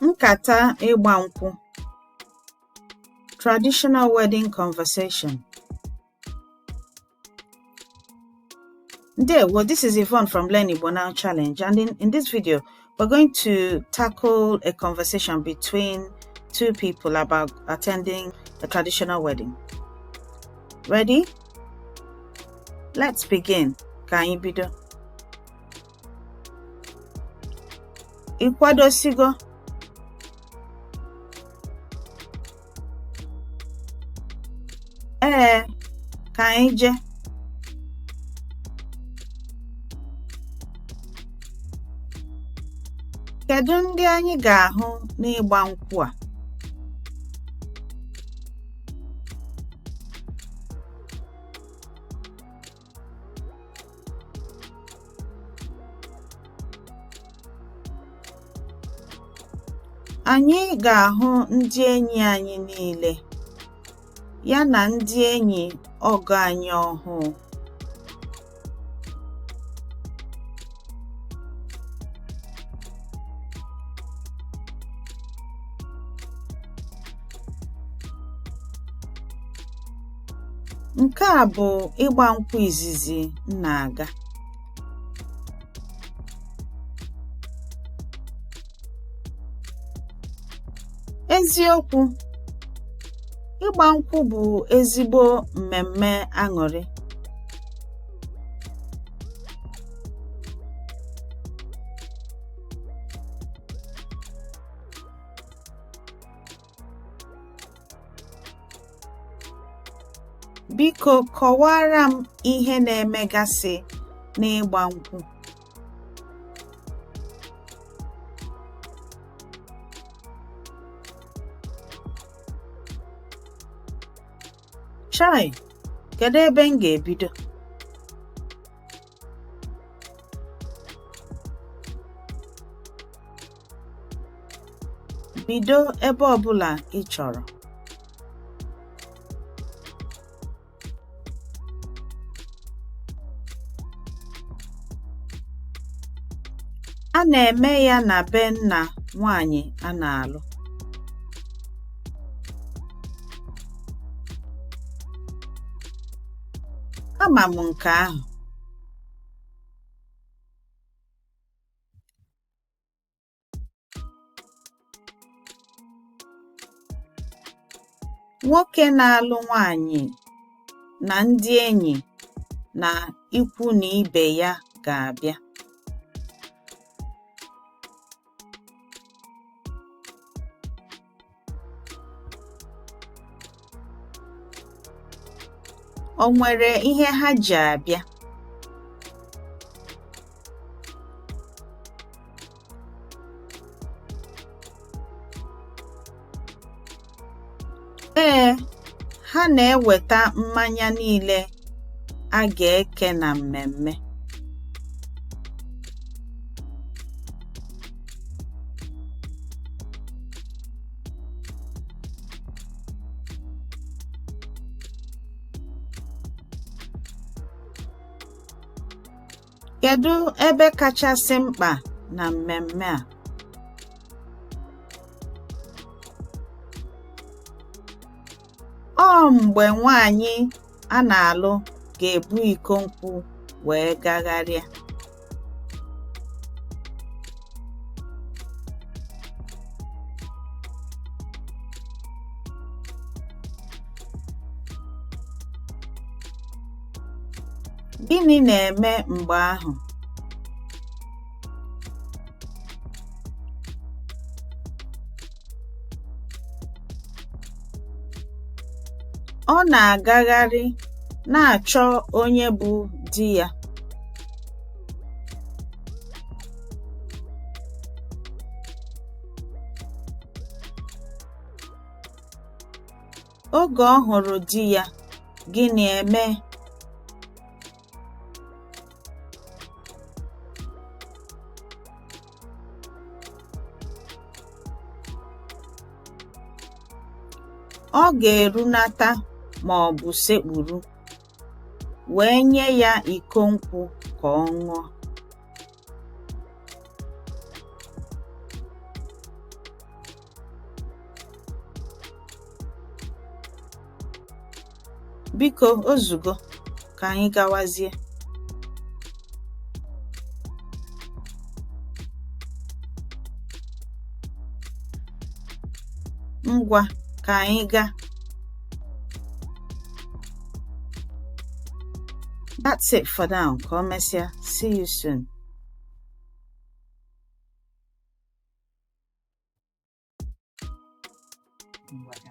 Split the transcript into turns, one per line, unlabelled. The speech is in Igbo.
Nkata ịgba nkwụ. Traditional wedding conversation. Ndewo, this is Yvonne from Learn Igbo Now Challenge, and in this video we're going to tackle a conversation between two people about attending a traditional wedding. Ready? Let's begin. Ka anyị bido. Ị kwadosigo? Ee, ka anyị jee. Kedụ ndị anyị ga-ahụ n'ịgba nkwụ a? Anyị ga-ahụ ndị enyi anyị niile, ya na ndị enyi ọgọ anyị ọhụụ. Nke a bụ ịgba nkwụ izizi m na-aga. Eziokwu, ịgba nkwụ bụ ezigbo mmemme aṅụrị. Biko kọwaara m ihe na-emegasị n'ịgba nkwụ. Chai, kedu ebe m ga-ebido? Bido ebe ọbụla ị chọrọ. A na-eme ya na be nna nwaanyị a na-alụ. Ama m nke ahụ. Nwoke na-alụ nwaanyị na ndị enyi na ikwu na ibe ya ga-abịa. O nwere ihe ha ji abịa? Ee, ha na-eweta mmanya niile a ga-eke na mmemme. Kedu ebe kachasị mkpa na mmemme a? Ọ mgbe nwaanyị a na-alụ ga-ebu iko nkwụ wee gagharịa. Gịnị na-eme mgbe ahụ? Ọ na-agagharị na-achọ onye bụ di ya. Oge ọ hụrụ di ya, gịnị emee? Ọ ga-erunata ma ọ bụ sekpuru, wee nye ya iko nkwụ ka ọ ṅụọ. Biko ozugo, ka anyị gawazie. Ngwa, ka anyị gaa. That's it for now. Ka o mesịa. See you soon.
Ngwa.